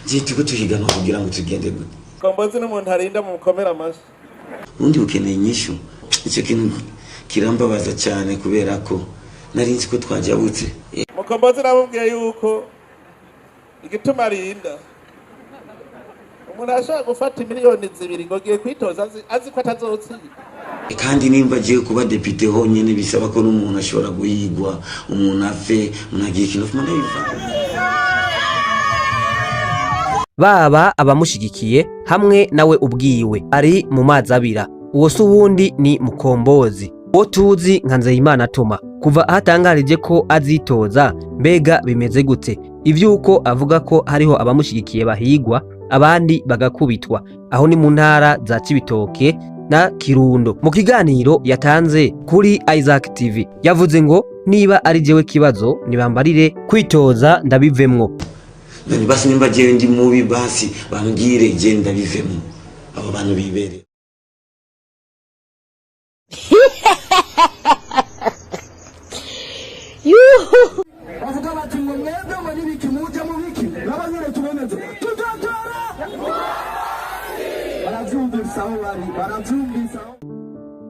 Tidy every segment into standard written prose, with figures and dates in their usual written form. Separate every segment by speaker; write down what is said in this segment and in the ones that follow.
Speaker 1: Je turiko tuhiganwa kugira ngo tugende gute?
Speaker 2: Mukombozi n'umuntu arinda mu mukomera amashyi.
Speaker 1: Ubundi bukeneye inyishu. Icyo kintu kirambabaza cyane kubera ko nari nzi ko twajabutse.
Speaker 2: Mukombozi namubwiye yuko igituma arinda umuntu ashobora gufata 2 miliyoni ngo agiye kwitoza azi ko atazotsinda.
Speaker 1: Kandi nimba agiye kuba depite honyine, bisaba ko n'umuntu ashobora guhigwa, umuntu apfe, umuntu agira ikintu afuma ndabiva.
Speaker 3: Baba abamushigikiye hamwe nawe ubwiwe ari mu mazi abira. Uwo si uwundi, ni Mukombozi, uwo tuzi nka Nzeyimana Toma. Kuva aho atangarije ko azitoza, mbega bimeze gute ivy'uko avuga ko hariho abamushigikiye bahigwa, abandi bagakubitwa? Aho ni mu ntara za Cibitoke na Kirundo. Mu kiganiro yatanze kuri Isaac TV yavuze ngo: "Niba ari jewe kibazo, nibambarire kwitoza ndabivemwo."
Speaker 1: None basi nimba jewe ndi mubi, basi bambwire, je ndabivemo, abo bantu bibere.
Speaker 4: Bavuga bati ngo mwebwe ngo nibiki muje mubiki n'abanyene tubemeze tuzotora. Baravyumvise aho bari, baravyumvise aho.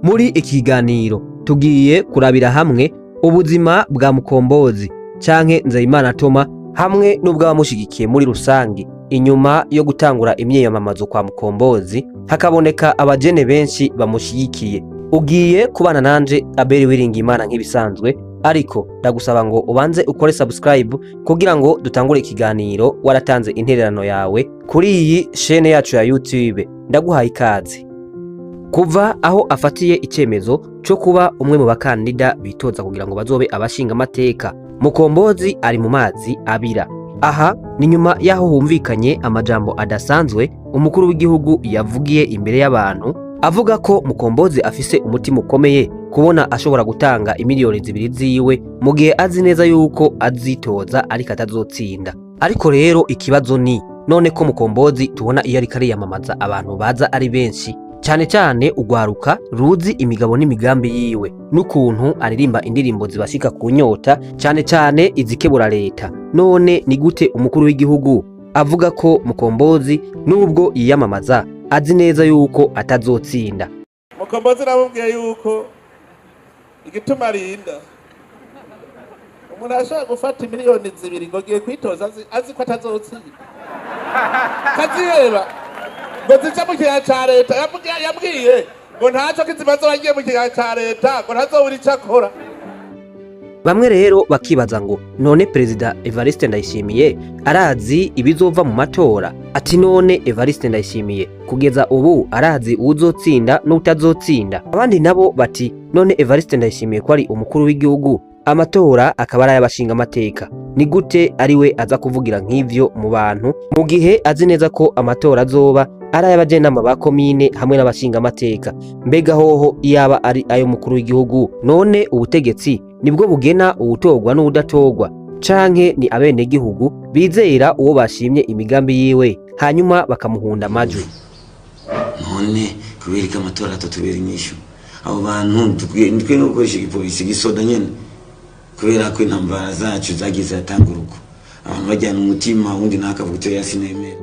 Speaker 3: Muri iki kiganiro tugiye kurabira hamwe ubuzima bwa Mukombozi canke Nzeyimana Toma hamwe n'ubw'abamushigikiye muri rusange, inyuma yo gutangura imyiyamamazo kwa Mukombozi hakaboneka abajene benshi bamushigikiye. Ugiye kubana nanje Abeli Wiringimana nk'ibisanzwe, ariko ndagusaba ngo ubanze ukore subscribe kugira ngo dutangure ikiganiro waratanze intererano yawe kuri iyi shene yacu ya YouTube. Ndaguhaye ikaze. Kuva aho afatiye icyemezo cyo kuba umwe mu bakandida bitoza kugira ngo bazobe abashingamateka, Mukombozi ari mu mazi abira. Aha ni nyuma y'aho humvikanye amajambo adasanzwe umukuru w'igihugu yavugiye imbere y'abantu, avuga ko Mukombozi afise umutima ukomeye kubona ashobora gutanga 2 miliyoni ziwe mu gihe azi neza yuko azitoza ariko atazotsinda. Ariko rero ikibazo ni: none ko Mukombozi tubona iyo ariko ariyamamaza abantu baza ari benshi, cyane cyane ugwaruka ruzi imigabo n'imigambi yiwe n'ukuntu aririmba indirimbo zibashika ku nyota, cyane cyane izikebura leta, none ni gute umukuru w'igihugu avuga ko Mukombozi nubwo yiyamamaza azi neza yuko atazotsinda?
Speaker 2: Mukombozi namubwiye yuko igituma arinda umuntu ashobora gufata 2 miliyoni ngo agiye kwitoza azi ko atazotsinda, kaziheba ngo zije mu kigega ca leta. Yambwiye ngo ntaco kizimaze bagiye mu kigega ca leta, ngo ntazobura ico akora.
Speaker 3: Bamwe rero bakibaza ngo: none Perezida Evariste Ndayishimiye arazi ibizova mu matora? Ati: none Evariste Ndayishimiye kugeza ubu arazi uwuzotsinda n'utazotsinda? Abandi nabo bati: none Evariste Ndayishimiye ko ari umukuru w'igihugu, amatora akaba ari ay'abashingamateka, ni gute ari we aza kuvugira nk'ivyo mu bantu mu gihe azi neza ko amatora azoba ari ay'abajenama ba komine hamwe n'abashingamateka? Mbega hoho iyaba ari ay'umukuru w'igihugu, none ubutegetsi nibwo bugena uwutorwa n'uwudatorwa, canke ni abenegihugu bizera uwo bashimye imigambi yiwe hanyuma bakamuhunda amajwi?
Speaker 1: None kubera ko amatora atatubera inyishu, abo bantu dukwiye no gukoresha igipolisi gisoda nyene, kubera ko intambara zacu zagiye ziratanga urugo, abantu bajyana umutima, uwundi nawe akavuga icyo yasinemera.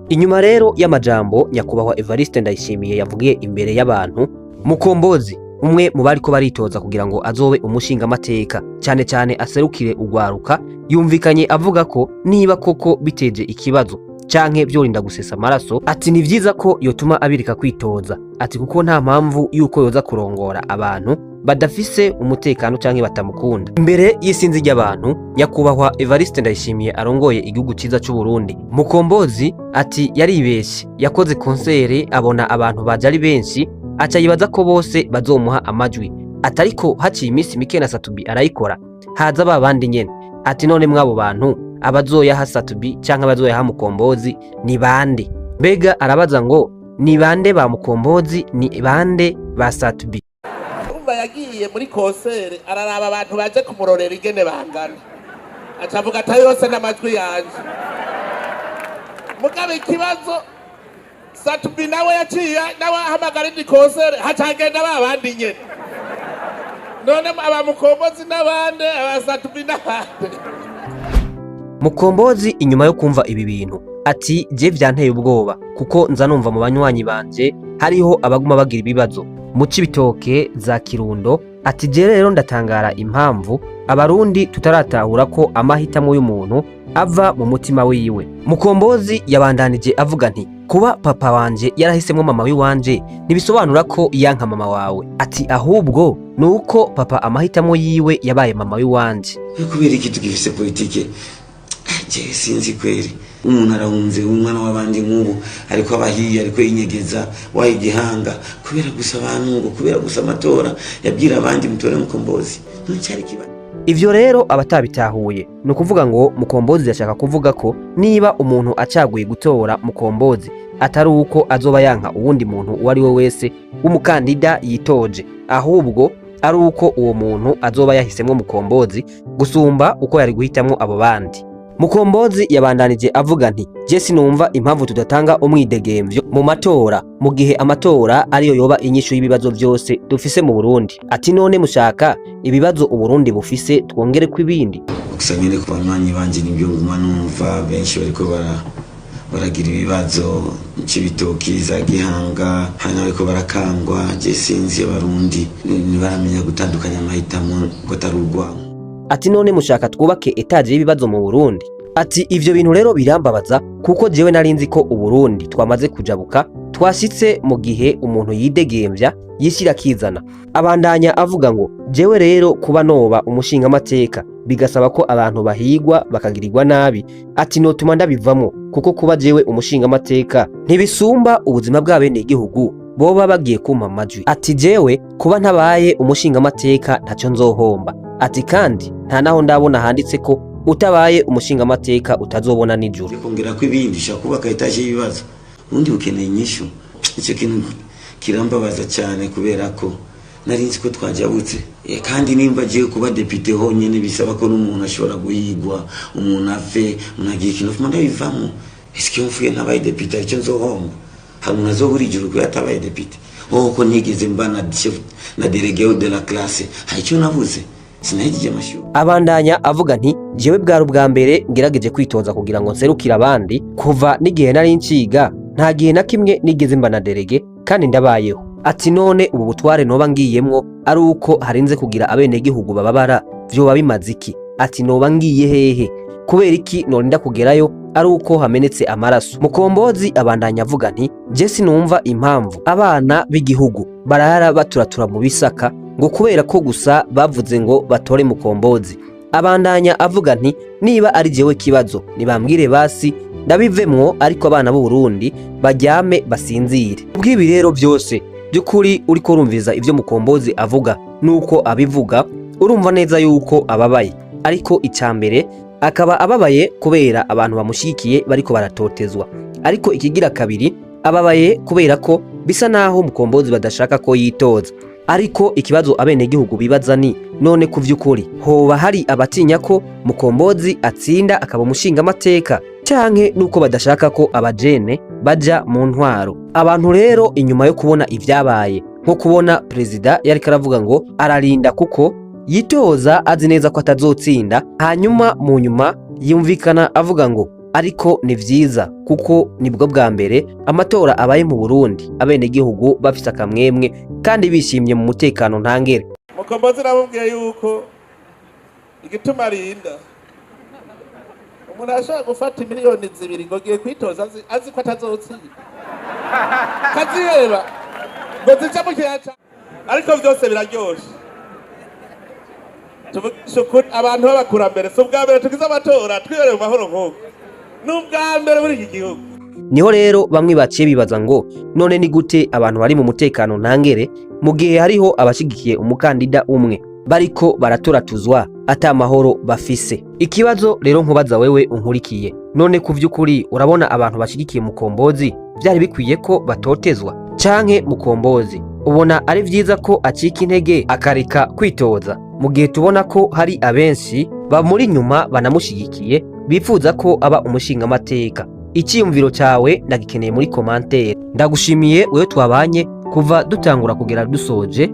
Speaker 3: Inyuma rero y'amajambo nyakubahwa Evariste Ndayishimiye yavugiye imbere y'abantu, Mukombozi, umwe mu bariko baritoza kugira ngo azobe umushingamateka, cyane cyane aserukire ugwaruka, yumvikanye avuga ko niba koko biteje ikibazo canke vyorinda gusesa amaraso, ati ni vyiza ko yotuma abireka kwitoza, ati kuko nta mpamvu yuko yoza kurongora abantu badafise umutekano canke batamukunda. Imbere y'isinzi ry'abantu, nyakubahwa Evariste Ndayishimiye arongoye igihugu ciza c'u Burundi, Mukombozi ati yaribeshe, yakoze concert abona abantu baje ari benshi, aca yibaza ko bose bazomuha amajwi, ati ariko haciye iminsi mike na Sat-B arayikora, haza ba bandi nyene. Ati none mw'abo bantu abazoyaha Sat-B canke abazoyaha Mukombozi ni bande? Mbega arabaza ngo: ni bande ba Mukombozi, ni bande ba Sat-B?
Speaker 2: Urumva yagiye muri concert, araraba abantu baje kumurorera ingene bangana, aca avuga ati: "Ayo yose n'amajwi yanje." Mugabo ikibazo, Sat-B nawe yaciye nawe ahamagara indi concert, haca hagenda ba bandi nyene. None abamukombozi n'abande, aba Sat-B n'abande?
Speaker 3: Mukombozi inyuma yo kumva ibi bintu Ati je vyanteye ubwoba kuko nza numva mu banywanyi banje hariho abaguma bagira ibibazo mu Cibitoke za Kirundo. Ati je rero ndatangara impamvu Abarundi tutaratahura ko amahitamo y'umuntu ava mu mutima wiwe. Mukombozi yabandanije avuga nti kuba papa wanje yarahisemwo mama wiwanje ntibisobanura ko yanka mama wawe. Ati ahubwo nuko papa amahitamo yiwe yabaye mama wiwanje.
Speaker 1: Kubera iki tugifise politike? Je sinzi kweri. Umuntu arahunze umwana w'abandi nk'ubu ariko abahiye, ariko yinyegeza waye igihanga kubera gusa abantu ngo kubera gusa amatora yabwira abandi mutore Mukombozi, ntucyari kiba.
Speaker 3: Ivyo rero abatabitahuye ni ukuvuga ngo Mukombozi yashaka kuvuga ko niba umuntu acaguye gutora Mukombozi atari uko azoba yanka uwundi muntu uwo ari we wese w'umukandida yitoje, ahubwo ari uko uwo muntu azoba yahisemwo Mukombozi gusumba uko yari guhitamwo abo bandi. Mukombozi yabandanije avuga nti je sinumva impamvu tudatanga umwidegemvyo mu matora mu gihe amatora ariyo yoba inyishu y'ibibazo vyose dufise mu Burundi. Ati none mushaka ibibazo Uburundi bufise twongere ko ibindi?
Speaker 1: Gusa nyine ku banywanyi banje nibyo nguma numva benshi bariko baragira ibibazo c'ibitoki za Gihanga, hanyuma bariko barakangwa. Je sinzi, Abarundi ntibaramenya gutandukanya amahitamo ko atari urwango.
Speaker 3: Ati none mushaka twubake étage y'ibibazo mu Burundi? Ati ivyo bintu rero birambabaza kuko jewe nari nzi ko Uburundi twamaze kujabuka, twashitse mu gihe umuntu yidegemvya yishyira akizana. Abandanya avuga ngo jewe rero kuba noba umushingamateka bigasaba ko abantu bahigwa bakagirirwa nabi, ati notuma ndabivamwo kuko kuba jewe umushingamateka ntibisumba ubuzima bw'abenegihugu boba bagiye kumpa amajwi. Ati jewe kuba ntabaye umushingamateka ntaco nzohomba. Ati kandi nta naho ndabona handitse ko utabaye umushingamateka utazobona n'ijuru.
Speaker 1: Kongera ko ibindi ushaka kubaka étage y'ibibazo, ubundi bukeneye inyishu. Icyo kintu kirambabaza cyane kubera ko nari nzi ko twajabutse. Kandi nimba agiye kuba depite honyine bisaba ko n'umuntu ashobora guhigwa, umuntu ave, umuntu agira ikintu fuma ndabivamo. Ese iyo mfuye ntabaye depite hari icyo nzohomba? Hari umuntu azobura ijuru kubera atabaye depite? Oh, ko ntigeze mba na chef na délégué de la classe, hari icyo nabuze? Sinahejeje amashuri.
Speaker 3: Abandanya avuga nti jewe bwari ubwa mbere ngerageje kwitoza kugira ngo nserukire abandi. Kuva n'igihe nari nciga nta gihe na kimwe nigeze mba na délégué kandi ndabayeho. Ati none ubu butware noba ngiyemwo ari uko harinze kugira abenegihugu bababara, vyoba bimaze iki? Ati noba ngiye hehe? Kubera iki norinda kugerayo ari uko hamenetse amaraso? Mukombozi abandanya avuga nti je sinumva impamvu abana b'igihugu barara baturatura mu bisaka ngo kubera ko gusa bavuze ngo batore Mukombozi. Abandanya avuga nti niba ari jewe kibazo nibambwire basi ndabivemwo, ariko abana b'u Burundi baryame basinzire. Ubw'ibi rero byose by'ukuri uriko urumviza ivyo Mukombozi avuga nuko abivuga, urumva neza yuko ababaye. Ariko icya mbere akaba ababaye kubera abantu bamushyigikiye bariko baratotezwa, ariko ikigira kabiri ababaye kubera ko bisa naho Mukombozi badashaka ko yitoza. Ariko ikibazo abenegihugu bibaza ni none ku vy'ukuri hoba hari abatinya ko Mukombozi atsinda akaba umushingamateka, canke nuko badashaka ko abajene baja mu ntwaro? Abantu rero inyuma yo kubona ivyabaye, nko kubona perezida yariko aravuga ngo ararinda kuko yitoza azi neza ko atazotsinda, hanyuma mu nyuma yumvikana avuga ngo ariko ni vyiza kuko nibwo bwa mbere amatora abaye mu Burundi abenegihugu bafise akamwemwe kandi bishimye mu mutekano ntangere.
Speaker 2: Mukombozi namubwiye yuko igituma arinda umuntu ashobora gufata miliyoni 2 ngo agiye kwitoza azi ko atazotsinda, kaziheba ngo zije mu kiyaca, ariko vyose biraryoshe. Tuvugishe ukuri, abantu b'abakurambere, si ubwa mbere tugize amatora twibereye mu mahoro nk'uko ni ubwa mbere muri iki gihugu.
Speaker 3: Niho rero bamwe baciye bibaza ngo none ni gute abantu bari mu mutekano ntangere mu gihe hariho abashigikiye umukandida umwe bariko baraturatuzwa ata mahoro bafise? Ikibazo rero nkubaza wewe unkurikiye, none ku vy'ukuri urabona abantu bashigikiye Mukombozi vyari bikwiye ko batotezwa, canke Mukombozi ubona ari vyiza ko acika intege akareka kwitoza mu gihe tubona ko hari abenshi bamuri inyuma banamushigikiye bifuza ko aba umushingamateka? Icyiyumviro cyawe ndagikeneye muri commentaire. Ndagushimiye wewe twabanye kuva dutangura kugera dusoje.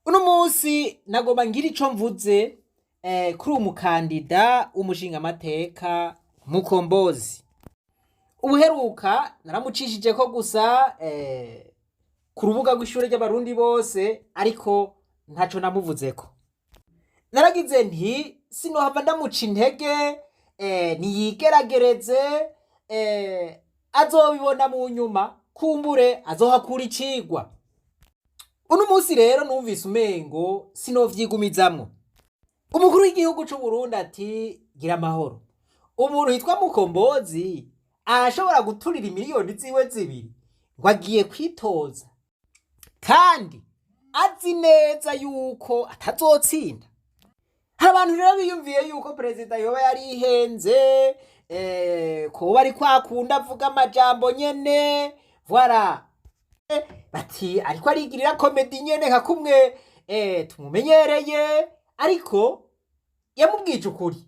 Speaker 5: Uno munsi nagomba ngira ico mvuze kuri uwo mukandida w'umushingamateka Mukombozi. Ubuheruka naramucishije ko gusa ku rubuga rw'ishure ry'abarundi bose, ariko ntaco namuvuzeko. Naragize nti sinohava ndamuca intege, niyigeragereze, azobibona mu nyuma, kumbure azohakura icigwa. Uno munsi rero numvise umengo sinovyigumizamwo. Umukuru w'igihugu c'u Burundi ati gira amahoro. Umuntu yitwa Mukombozi arashobora guturira imiliyoni ziwe zibiri ngo agiye kwitoza, kandi azi neza yuko atazotsinda. Hari abantu rero biyumviye yuko perezida yoba yarihenze, kuba ari kwa kundi avuga amajambo nyene, voilà. Bati ariko arigirira comédie nyene nka kumwe tumumenyereye, ariko yamubwije ukuri.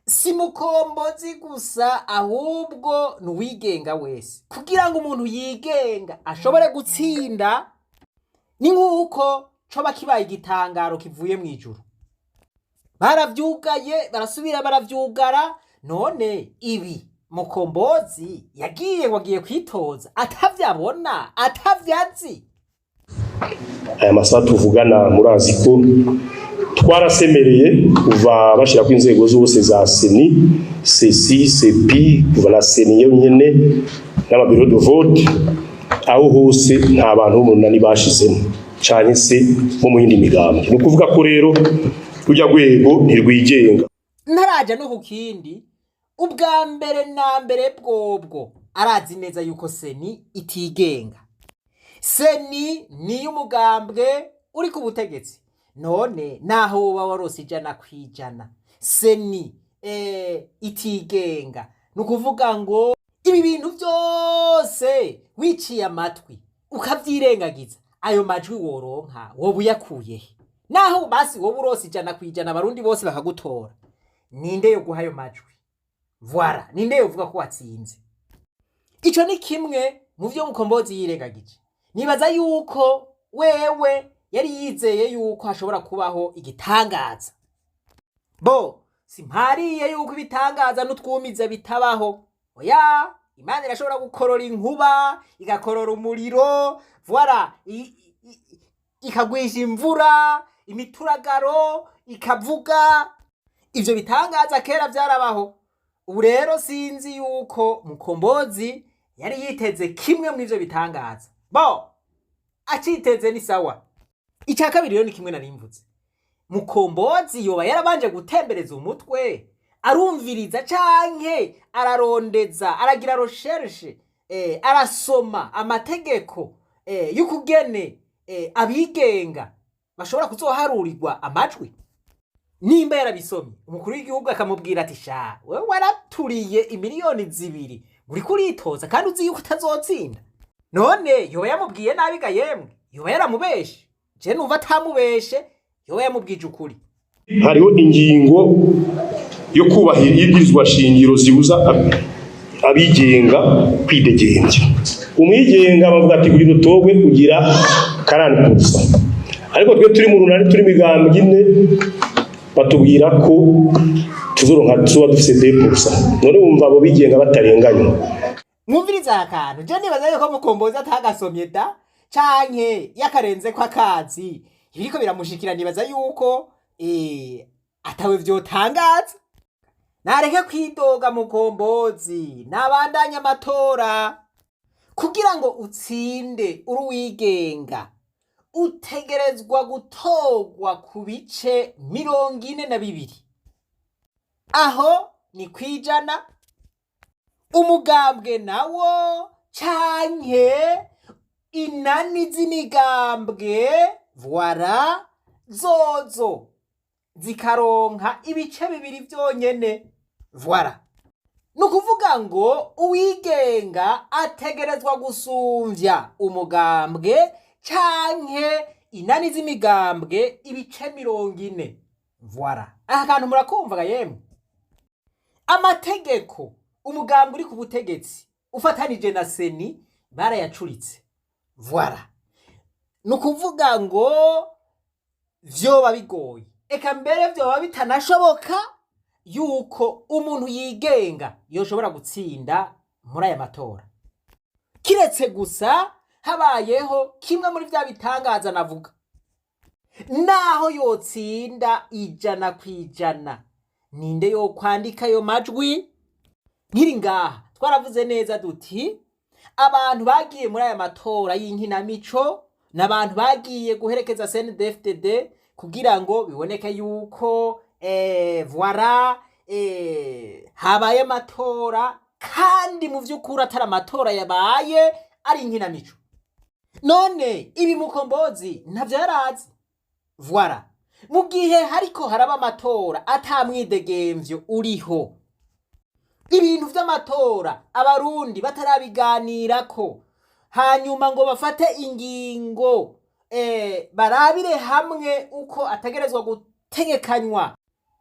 Speaker 5: Si Mukombozi gusa, ahubwo ni uwigenga wese. Kugira ngo umuntu yigenga ashobore gutsinda ni nk'uko coba kibaye igitangaro kivuye mu ijuru. Baravyugaye, barasubira baravyugara. None ibi Mukombozi yagiye ngo agiye kwitoza atavyabona, atavyazi?
Speaker 6: Aya masaha tuvugana, murazi ko twarasemereye kuva bashyira ko inzego zose za CENI, CECI, CEPI, kuva na CENI yonyene n'ama bureaux de vote, aho hose nta bantu b'umunani bashizemo canke se bo mu yindi migambwe. Ni ukuvuga ko rero rujya rwego ntirwigenga.
Speaker 5: Ntaraja no ku kindi, ubwa mbere na mbere bwobwo arazi neza yuko CENI itigenga. CENI ni umugambwe uri ku butegetsi. None naho woba warose 100%, CENI itigenga, ni ukuvuga ngo ibi bintu byose wiciye amatwi ukavyirengagiza, ayo majwi woronka woba uyakuyehe? Naho basi woba urose 100%, abarundi bose bakagutora, ninde yo guha ayo majwi? Voilà, ninde yovuga ko watsinze? Ico ni kimwe mu vyo Mukombozi yirengagije. Nibaza yuko wewe yari yizeye yuko hashobora kubaho igitangaza. Bo simpariye yuko ibitangaza n'utwumiza bitabaho, oya. Imana irashobora gukorora inkuba, igakorora umuriro, voilà, ikagwisha imvura, imituragaro ikavuga. Ivyo bitangaza kera vyarabaho. Ubu rero sinzi yuko Mukombozi yari yiteze kimwe mu ivyo bitangaza. Bo aciteze ni sawa. Icya kabiri rero ni kimwe narimvuze: Mukombozi yoba yarabanje gutembereza umutwe, arumviriza canke ararondeza, aragira recherche, arasoma amategeko y'ukugene abigenga bashobora kuzoharurirwa amajwi? Nimba yarabisomye, umukuru w'igihugu akamubwira ati sha, wewe waraturiye imiliyoni 2 uriko uritoza kandi uzi yuko utazotsinda. None yoba yamubwiye nabi ga yemwe? Yoba yaramubeshe? Je numva atamubeshe, yoba yamubwije ukuri.
Speaker 6: Hariho ingingo yo kubahira ibwirizwa shingiro zibuza abigenga kwidegembya. Umwigenga bavuga ati kugira utogwe ugira 40%, ariko twe turi mu runani, turi migambwe ine, batubwira ko tuzoronka tuzoba dufise 2%. None wumva abo bigenga batarenganywa?
Speaker 5: Mwumviriza aka kantu. Je nibaza yuko Mukombozi atagasomye da, canke yakarenze ko akazi ibiriko biramushikira. Nibaza yuko atawe vyotangaza. Nareke kwidoga Mukombozi, nabandanye amatora. Kugira ngo utsinde uri uwigenga, utegerezwa gutorwa ku bice 42, aho ni kwijana. Umugambwe nawo canke inani z'imigambwe, voilà, zozo zikaronka ibice 2 vyonyene. Voilà, ni ukuvuga ngo uwigenga ategerezwa gusumvya umugambwe canke inani z'imigambwe ibice 40. Voilà, aha kantu murakumvaga yemwe. Amategeko umugambwe uri ku butegetsi ufatanije na CENI barayacuritse. Voilà, ni ukuvuga ngo vyoba bigoye, eka mbere vyoba bitanashoboka yuko umuntu yigenga yoshobora gutsinda. muri aya matora, kiretse gusa habayeho kimwe muri vya bitangaza navuga. Naho yotsinda 100%, ninde yokwandika ayo majwi? Nkiri ngaha twaravuze neza duti abantu bagiye muri aya matora y'inkinamico n'abantu bagiye guherekeza CNDD-FDD kugira ngo biboneke yuko voilà, habaye amatora, kandi mu vy'ukuri atari amatora yabaye, ari inkinamico. None ibi Mukombozi ntavyo yarazi? Voilà, mu gihe hariko haraba amatora ata mwidegemvyo uriho, ibintu vy'amatora abarundi batarabiganirako, hanyuma ngo bafate ingingo, barabire hamwe uko ategerezwa gutegekanywa,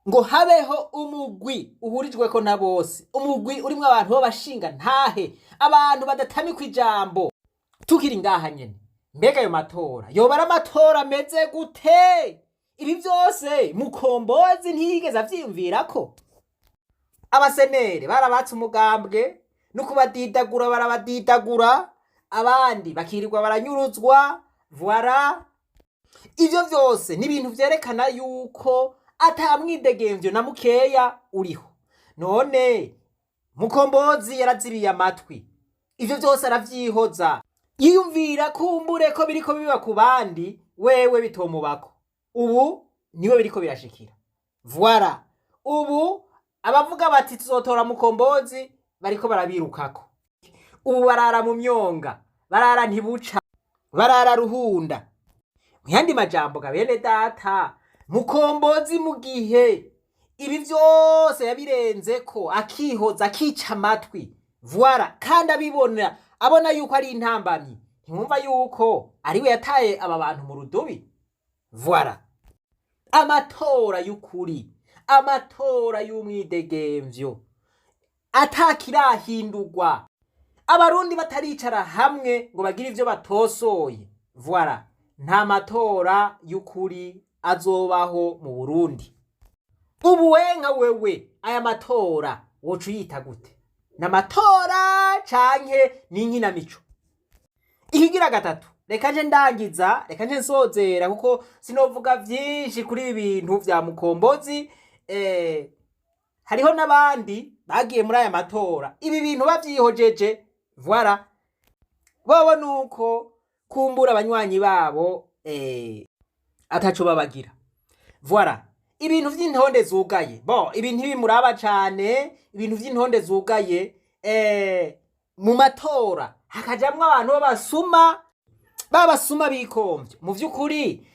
Speaker 5: ngo habeho umugwi uhurijweko na bose, umugwi urimwo abantu b'abashinga ntahe, abantu badatamikwa ijambo. Tukiri ngaha nyene, mbega ayo matora yoba ari amatora ameze gute? Ibi vyose Mukombozi ntiyigeze avyiyumvirako. Abasenere barabatse umugambwe no kubadidagura, barabadidagura, abandi bakirirwa baranyuruzwa. Voilà, ivyo vyose ni ibintu vyerekana yuko ata mwidegemvyo na mukeya uriho. None Mukombozi yarazibiye amatwi, ivyo vyose aravyihoza, yiyumvira kumbure ko biriko biba ku bandi, wewe bitomubako. Ubu niwe biriko birashikira. Voilà, ubu abavuga bati tuzotora Mukombozi bariko barabirukako. Ubu barara mu myonga, barara ntibuca, barara ruhunda. Mu yandi majambo ga bene data, Mukombozi mu gihe ibi vyose yabirenzeko, akihoza, akica amatwi, voilà, kandi abibona, abona yuko ari intambamyi, ntiwumva yuko ariwe yataye aba bantu mu rudubi? Voilà, amatora y'ukuri, amatora y'umwidegemvyo atakirahindurwa, abarundi bataricara hamwe ngo bagire ivyo batosoye, voilà, nta matora y'ukuri azobaho mu Burundi. Ubu we nka wewe, aya matora woca uyita gute? Ni amatora canke ni inkinamico? Ikigira gatatu, reka nje ndangiza, reka nje nsozera, kuko sinovuga vyinshi kuri ibi bintu vya Mukombozi. Hariho n'abandi bagiye muri aya matora ibi bintu bavyihojeje. Voilà, bobo nuko kumbura abanywanyi babo ataco babagira. Voilà, ibintu vy'intonde zugaye, bo ibintu ntibimuraba cane. Ibintu vy'intonde zugaye, mu matora hakajamwo abantu b'abasuma, babasuma bikomvye, mu vy'ukuri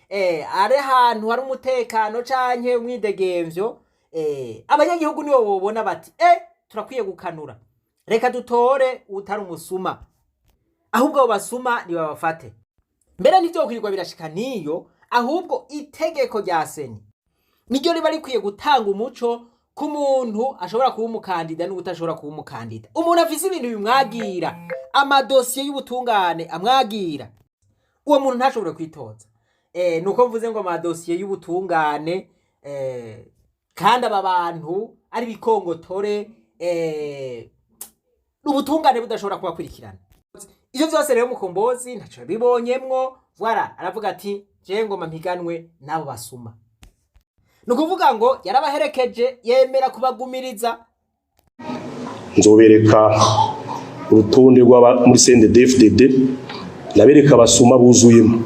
Speaker 5: ari ahantu hari umutekano canke umwidegemvyo, abanyagihugu nibo bobona bati turakwiye gukanura, reka dutore utari umusuma. Ahubwo abo basuma nibabafate. Mbere ntivyo birashika niyo, ahubwo itegeko rya CENI niryo riba rikwiye gutanga umuco ku muntu ashobora kuba umukandida n'utashobora kuba umukandida. Umuntu afise ibintu bimwagira, amadosiye y'ubutungane amwagira, uwo muntu ntashobore kwitoza. Nuko mvuze ngo amadosiye y'ubutungane, kandi aba bantu ari bikongotore, ubutungane budashobora kubakurikirana. Ivyo vyose rero Mukombozi ntaco yabibonyemwo. Voilà, aravuga ati jewe ngoma mpiganwe n'abo basuma. Ni ukuvuga ngo yarabaherekeje, yemera kubagumiriza.
Speaker 6: Nzobereka urutonde rw'aba muri CNDD-FDD, nabereka abasuma buzuyemo.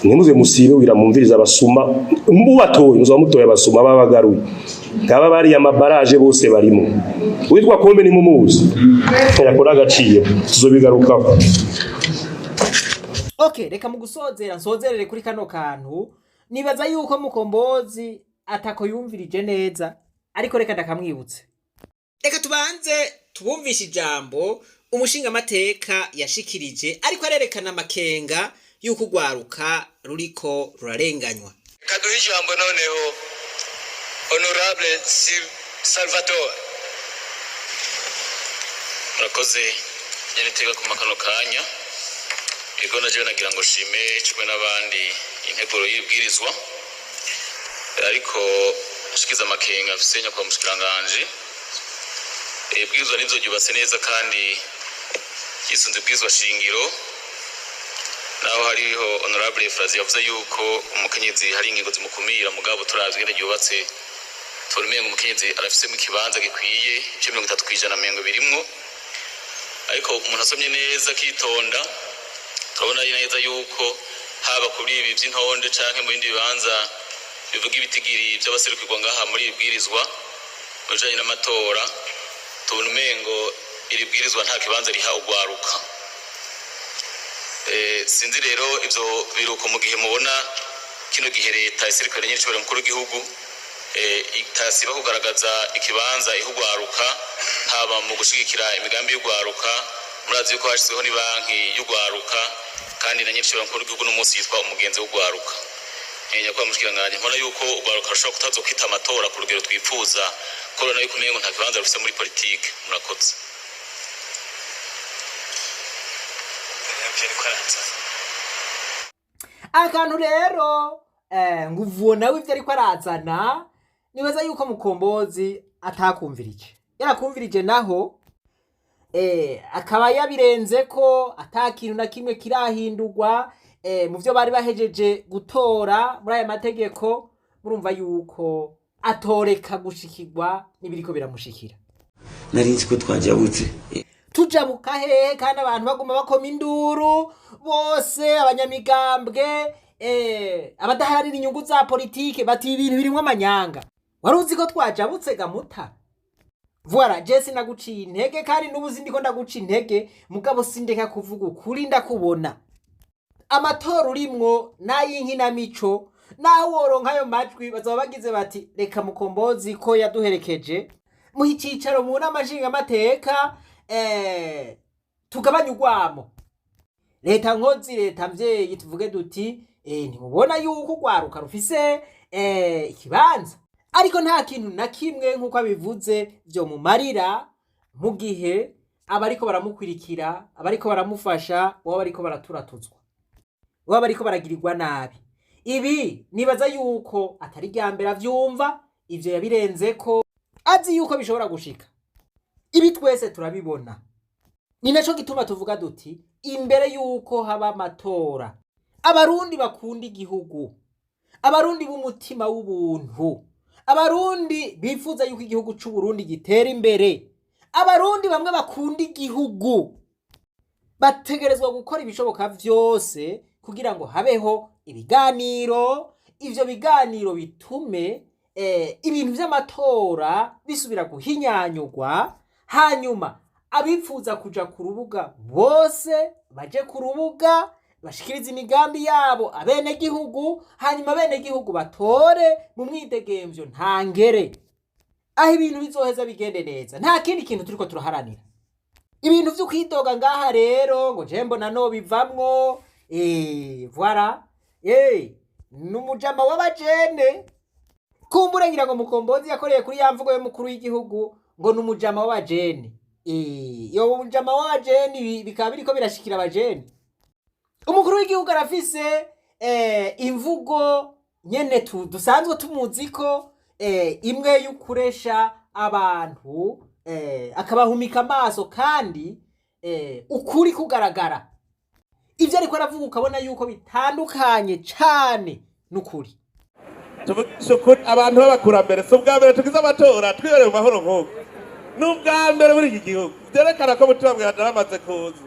Speaker 6: Ntimuze musibe wira mumviriza abasuma mubatoye, muzoba mutoye abasuma babagaruye ngaba bariya amabaraje bose barimo. Witwa Kombe ni mumuzi yakora agaciro, tuzobigarukaho.
Speaker 5: Okay, reka mu gusozera nsozerere kuri kano kantu. Nibaza yuko Mukombozi atako yumvirije neza, ariko reka ndakamwibutse. Reka tubanze tubumvishe ijambo umushingamateka yashikirije, ariko arerekana amakenga y'uko urwaruka ruriko rurarenganywa.
Speaker 7: Kaduha ijambo noneho honorable Salvatore.
Speaker 8: Murakoze nyeniteka ku makano kanya. Ego, najewe nagira ngo shime kimwe n'abandi integuro y'ibwirizwa, ariko nshikiza amakenga mfise nyakubahwa mushikiranganji. Ibwirizwa nivyo ryubatse neza kandi ryisunze ibwirizwa shingiro, naho hariho honorable Frazi yavuze yuko umukenyezi hari ingingo zimukumira, mugabo turavye ingene ryubatse tubona umengo umukenyezi arafisemo ikibanza gikwiye, ibice 30% mengo birimwo. Ariko umuntu asomye neza akitonda, turabona neza yuko haba kuri ibi vy'intonde canke mu bindi bibanza bivuga ibitigiri vy'abaserukirwa ngaha muri iri bwirizwa mu bijanye n'amatora, tubona umengo iri bwirizwa nta kibanza riha ugwaruka. Sinzi rero ivyo biruko mu gihe mubona kino gihe leta iserukira nyene mukuru w'igihugu itasiba kugaragaza ikibanza iha ugwaruka, haba mu gushigikira imigambi y'ugwaruka. Murazi yuko hashyizweho ni banki y'ugwaruka, kandi na nyene mukuru w'igihugu n'umunsi yitwa umugenzi w'ugwaruka. Nyakubahwa mushikiranganji, mbona yuko ugwaruka rushobora kutaza kwita amatora ku rugero twifuza, ko rubona yuko umengo nta kibanza rufise muri politike. Murakoze.
Speaker 5: Akantu rero nguvuwo nawe ivyo ariko arazana, nibaza yuko Mukombozi atakumvirije, yarakumvirije naho akaba yabirenze ko ata kintu na kimwe kirahindurwa mu vyo bari bahejeje gutora muri aya mategeko. Murumva yuko atoreka gushikirwa n'ibiriko biramushikira.
Speaker 1: Nari nzi ko twajabutse.
Speaker 5: Tujabuka hehe kandi abantu baguma bakoma induru bose, abanyamigambwe, abadaharanira inyungu za politike, bati ibintu birimwo amanyanga. Wari uzi ko twajabutse gamuta? Voilà, je sinaguciye intege kandi n'ubu sindiko ndaguca intege, mugabo sindeka kuvuga ukuri ndakubona. Amatora urimwo n'ay'inkinamico, naho woronka ayo majwi bazaba bagize bati reka Mukombozi ko yaduherekeje muha icicaro mu nama nshingamateka, tugabanye urwamo. Leta nkozi, leta mvyeyi, tuvuge duti ntimubona yuko urwaruka rufise ikibanza, ariko nta kintu na kimwe nk'uko abivuze vyomumarira mu gihe abariko baramukwirikira, abariko baramufasha baba bariko baraturatuzwa, baba bariko baragirirwa nabi. Ibi nibaza yuko atari irya mbere avyumva, ivyo yabirenzeko azi yuko bishobora gushika. Ibi twese turabibona, ni naco gituma tuvuga duti imbere yuko haba amatora, abarundi bakunda igihugu, abarundi b'umutima w'ubuntu, abarundi bifuza yuko igihugu c'Uburundi gitera imbere, abarundi bamwe bakunda igihugu bategerezwa gukora ibishoboka vyose kugira ngo habeho ibiganiro. Ivyo biganiro bitume ibintu vy'amatora bisubira guhinyanyurwa, hanyuma abifuza kuja ku rubuga bose baje ku rubuga bashikiriza imigambi yabo abenegihugu, hanyuma abenegihugu batore mu mwidegemvyo ntangere, aho ibintu bizoheza bigende neza. Nta kindi kintu turiko turaharanira. Ibintu vyo kwidoga ngaha rero ngo je mbona no bivamwo, voilà, numujama w'abajene. Kumbure ngira ngo Mukombozi yakoreye kuri ya mvugo y'umukuru w'igihugu ngo numujama w'abajene. Yo mujama w'abajene bikaba biriko birashikira abajene. Umukuru w'igihugu arafise imvugo nyene dusanzwe tumuzi ko imwe y'ukuresha abantu, akabahumika amaso kandi ukuri kugaragara. Ivyo ariko aravuga ukabona yuko bitandukanye cane n'ukuri.
Speaker 2: Tuvugishe abantu b'abakurambere, si ubwa mbere tugize amatora twibereye mu mahoro nk'uko, ni ubwa mbere muri iki gihugu vyerekana ko mutima bwanjye aramaze kuza.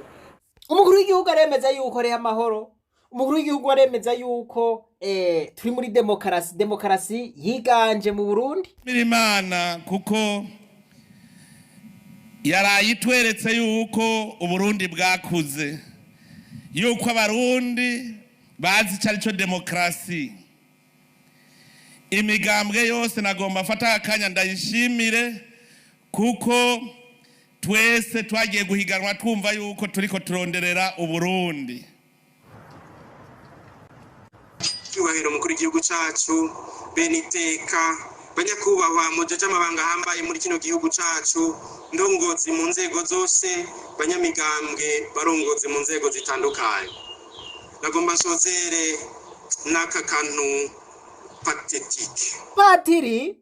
Speaker 5: Umukuru w'igihugu aremeza yuko ariho amahoro. Umukuru w'igihugu aremeza yuko turi muri demokarasi, demokarasi yiganje mu Burundi.
Speaker 2: Imana kuko yaraye itweretse yuko Uburundi bwakuze, yuko abarundi bazi ico arico demokarasi. Imigambwe yose nagomba afata akanya ndayishimire, kuko twese twagiye guhiganwa twumva yuko turiko turonderera Uburundi.
Speaker 9: Cyubahiro mukuru w'igihugu cacu, bene iteka banyakubahwa mujeje amabanga ahambaye muri kino gihugu cacu, ndongozi mu nzego zose, banyamigambwe barongozi mu nzego zitandukanye, nagomba nsozere n'aka kantu patetike.
Speaker 5: Patiri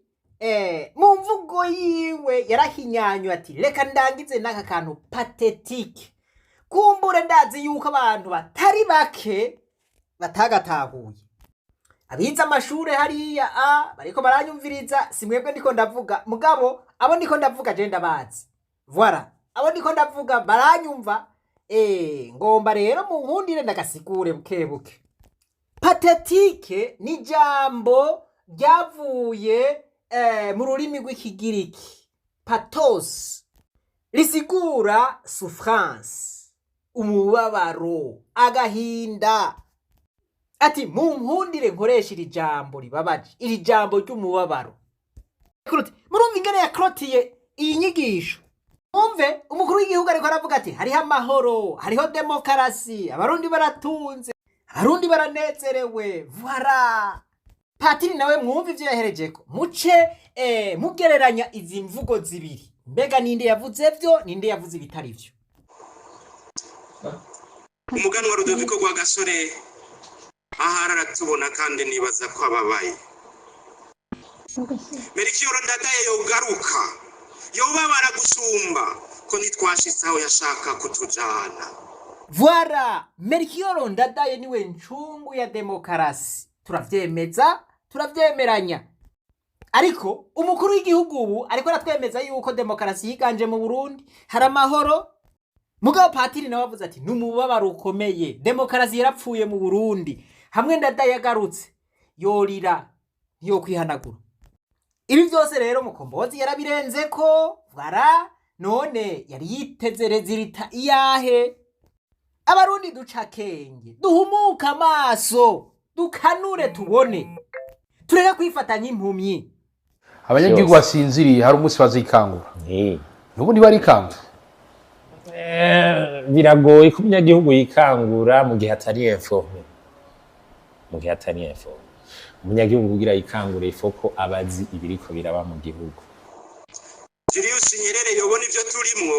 Speaker 5: Mu mvugo yiwe yarahinyanywe ati reka ndangize n'aka kantu pathétique. Kumbure ndazi yuko abantu batari bake batagatahuye, abize amashure hariya a bariko baranyumviriza. Si mwebwe ndiko ndavuga, mugabo abo ndiko ndavuga je ndabazi. Voilà, abo ndiko ndavuga baranyumva. Ngomba rero munkundire ndagasigure buke buke. Pathétique ni ijambo ryavuye mu rurimi rw'Ikigiriki pathos, risigura souffrance, umubabaro, agahinda. Ati munkundire nkoresha iri jambo ribabaje, iri jambo ry'umubabaro. Murumva ingene yakrotiye iyi nyigisho. Umve, umukuru w'igihugu ariko aravuga ati hariho amahoro, hariho demokarasi, Abarundi baratunze, Abarundi baranezerewe. Voilà, patiri nawe mwumva ivyo yaherejeko. Muce mugereranya izi mvugo zibiri. Mbega ninde yavuze vyo, ninde yavuze ibitari vyo?
Speaker 9: Umuganwa Rudoviko Rwagasore ahari aratubona kandi nibaza ko ababaye. Merikiyoro Ndadaye yogaruka yobabara gusumba ko ntitwashitse aho yashaka kutujana.
Speaker 5: Voilà, Melchior Ndadaye niwe ncungu ya demokarasi, turavyemeza, turavyemeranya. Ariko umukuru w'igihugu ubu ariko aratwemeza yuko demokarasi yiganje mu Burundi, hari amahoro. Mugabo patiri nawe avuze ati n'umubabaro ukomeye, demokarasi yarapfuye mu Burundi. Hamwe Ndadaye yagarutse yorira, ntiyokwihanagura. Ibi byose rero Mukombozi yarabirenze ko. Voilà, none yari yiteze résultat iyahe? Abarundi duca akenge, duhumuke amaso, dukanure tubone, tureke kwifata nk'impumyi.
Speaker 10: Abanyagihugu basinziriye hari umunsi bazikangura. N'ubu ntibarikangura.
Speaker 11: Biragoye ko umunyagihugu yikangura mu gihe atari informé, mu gihe atari informé. Umunyagihugu kugira yikangure, ifo ko aba azi ibiriko biraba mu gihugu.
Speaker 9: Julius Nyerere yobona ibyo turimwo,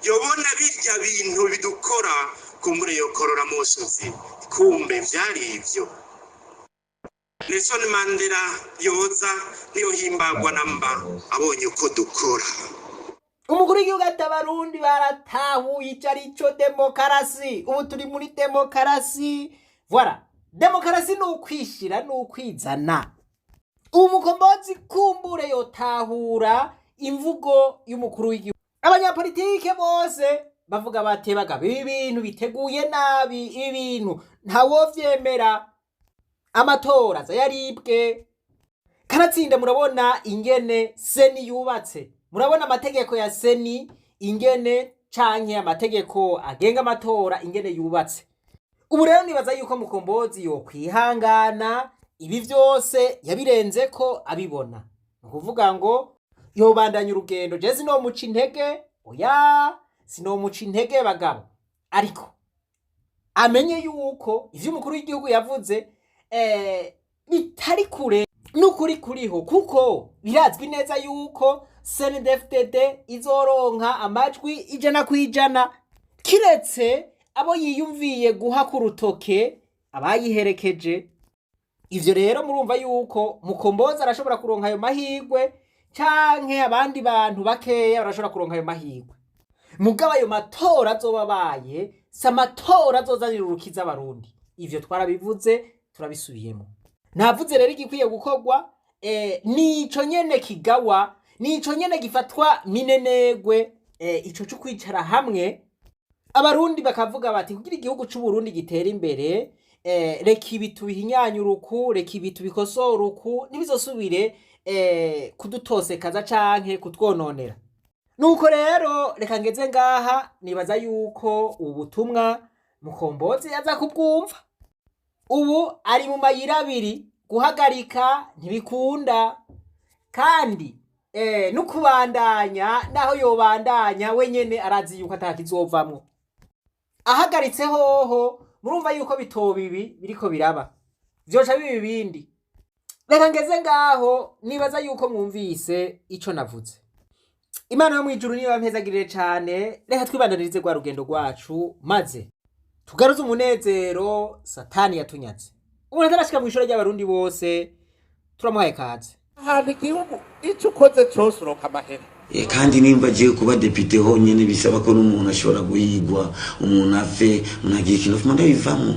Speaker 9: yobona birya bintu bidukora, kumbure yokorora amosozi, kumbe vyari ivyo. Nelson Mandela yoza ntiyohimbagwa namba abonye uko dukora.
Speaker 5: Umukuru w'igihugu ati Abarundi baratahuye ico ari cyo demokarasi, ubu turi muri demokarasi. Voilà, demokarasi ni ukwishira, ni ukwizana. Ubu Mukombozi kumbure yotahura imvugo y'umukuru w'igihugu. Abanyapolitike bose bavuga bati bagabo, ibi bintu biteguye nabi, ibi bintu ntawovyemera, amatora aza yaribwe. Kanatsinda murabona ingene CENI yubatse, murabona amategeko ya CENI ingene, canke amategeko agenga amatora ingene yubatse. Ubu rero nibaza yuko Mukombozi yokwihangana, ibi vyose yabirenze ko abibona. Ni ukuvuga ngo yobandanya urugendo. Je sinomuca intege, oya, sinomuca intege bagabo, ariko amenye yuko ivyo umukuru w'igihugu yavuze bitari kure n'ukuri kuriho, kuko birazwi neza yuko CNDD-FDD izoronka amajwi 100%, kiretse abo yiyumviye guha ku rutoke abayiherekeje. Ivyo rero murumva yuko Mukombozi arashobora kuronka ayo mahirwe, canke abandi bantu bakeya barashobora kuronka ayo mahirwe. Mugabo ayo matora azoba abaye si amatora azozanira urukiza Abarundi. Ivyo twarabivuze, turabisubiyemo. Navuze rero igikwiye gukorwa nico nyene kigawa, nico nyene gifatwa minenegwe, ico co kwicara hamwe Abarundi bakavuga bati kugira igihugu c'Uburundi gitere imbere, reka ibi tubihinyanyure uku, reka ibi tubikosore uku, ntibizosubire kudutosekaza canke kutwononera. Nuko rero reka ngeze ngaha. Nibaza yuko ubu butumwa Mukombozi aza kubwumva. Ubu ari mu mayira abiri: guhagarika ntibikunda, kandi no kubandanya, naho yobandanya wenyene arazi yuko atakizovamwo. Ahagaritse hoho murumva yuko bitoba ibi biriko biraba, vyoca biba ibindi. Reka ngeze ngaho, nibaza yuko mwumvise ico navuze. Imana yo mwijuru niba mpezagirire cane. Reka twibandanirize rwa rugendo rwacu, maze tugaruze umunezero Satani yatunyaze. Umuntu atarashika mw'ishure ry'Abarundi bose, turamuhaye kaze.
Speaker 2: Ahantu igihugu ico ukoze cose uronka amahera.
Speaker 1: Kandi nimba agiye kuba depite honyine, bisaba ko n'umuntu ashobora guhigwa, umuntu afe, umuntu agira ikintu, fuma ndabivamo.